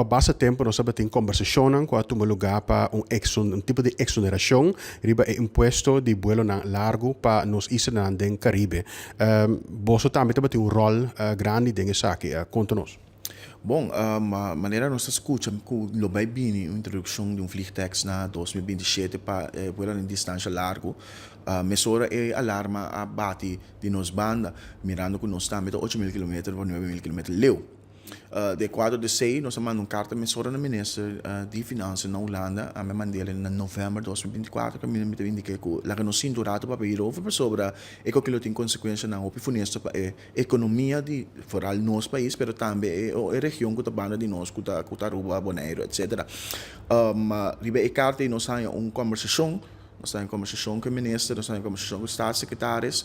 Pa basta tempu nos tabatin kombersashonnan ku a tuma lugá pa un un tipo di eksonerashon riba e impuesto di buelonan largu pa nos islanan den Karibe. Boso tambe tabatin un ròl grandi den esaki. Konta nos. Bon, manera nos ta skucha ku lo bai bini un introdukshon di un vliegtax na 2027 pa e buelonan di distansha largu, mesora e alarma a bati di nos banda, mirando ku nos tambe ta 8000 kilometer pa 9000 kilometer leu. Den kuadro di esei nos a manda un karta mesora na minister di Finansia na Hulanda, ami a mand'el na novèmber 2024, kaminda mi ta indiká ku laga nos sinti un ratu papia hierover pasobra e koki lo tin konsekuenshanan hopi funesto pa e ekonomia di foral nos pais pero tambe e region ku ta banda di nos ku ta ku ta Aruba, Boneiru etcetera. Riba e karta ei nos haña un kòmbersashon. Nos ta den kombersashon ku e minister, nos ta den kombersashon ku staatssecretaris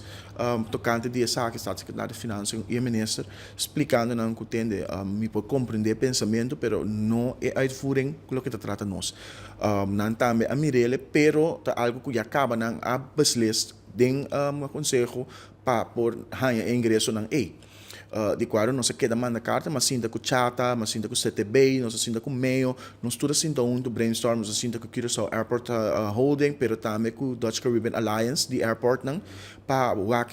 tokante di esaki, staatssecretaris di Finansia i e minister, splikando nan ku tende mi por komprendé e pensamentu pero no e uitvoering ku loke ta trata nos. Nan tambe a mir'el pero ta algu ku ya kaba nan a beslist den konseho pa por haña e ingresonan ei. Di kuadro nos a keda manda karta, mas sinta ku Chata, mas sinta ku CTB, nos a sinta ku Meo, nos tur a sinta huntu brainstorm, nos a sinta ku Curaçao Airport Holding, pero tambe ku Dutch Caribbean Alliance di airportnan pa wak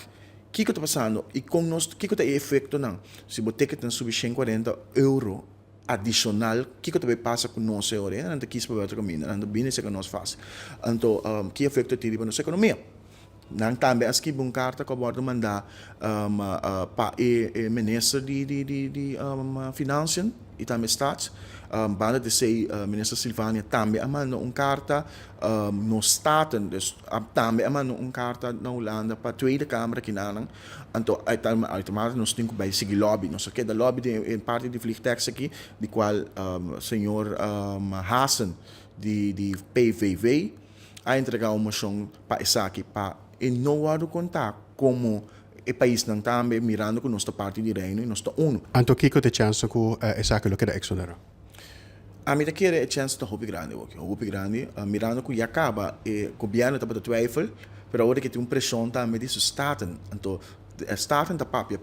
kiko ta pasando i kon nos, kiko ta e efektonan. Si bo ticketnan subi 140 euro adishonal, kiko ta bai pasa ku nos e ora? Nan ta kis pa bai otro kaminda, nan ta bini serka nos fásil. Anto ki efekto tin riba nos ekonomia? Nan tambe a skibi un karta ku a wòrdu mandá pa e minister di Financiën i tambe Stats. Banda di esei minister Silvania tambe a manda un karta. Nos Staten dus tambe a manda un karta na Hulanda pa Tweede Kamer akinanan. Anto uiteraard nos tin ku bai sigui lobby. Nos a keda lobby den e parti di vliegtax aki di kual señor Hassen di PVV a entregá un moshon pa esaki pa e no wòrdu kontá komo e paisnan tambe mirando ku nos ta parti di Reino i nos ta unu. Anto kiko ta e chèns ku esaki lo keda eksonerá? Ami ta kere e chèns ta hopi grandi awor, hopi grandi, mirando ku ya kaba e gobièrnu tabata twijfel, pero awor ke tin un preshon tambe di su Staten, anto Staten ta papia.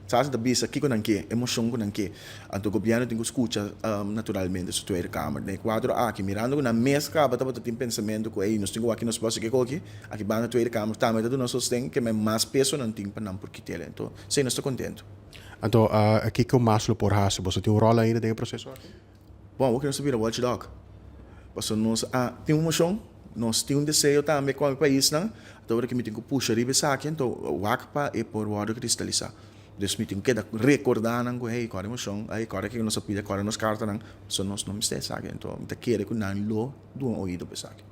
Sa ta bisa kiko nan ke, e moshon ku nan ke. Anto gobièrnu tin ku skucha naturalmente su Tweede Kamer. Den e kuadro aki, mirando ku nan mes kaba tabata tin pensamentu ku ey nos tin ku wak nos bòs kiko aki, aki banda Tweede Kamer tambe ta duna sosten ke men mas peso nan tin pa nan por kit'el. Anto esei nos ta kontentu. Anto kiko mas lo por hasi? Boso tin un ròl ainda den e proseso aki? Bon, awor ke nos ta bira watchdog. Pasobra nos a tin un moshon, nos tin un deseo tambe ku e paisnan, anto ora ke mi tin ku pusha riba esaki, anto wak pa e por wòrdu kristalisá. Dus mi tin ku keda rekordá nan ku hey, kòrda e moshon, hey, kòrda kiko nos a pidi, kòrda nos kartanan, pasobra nos no mester esaki. Anto mi ta kere ku nan lo duna oido pa esaki.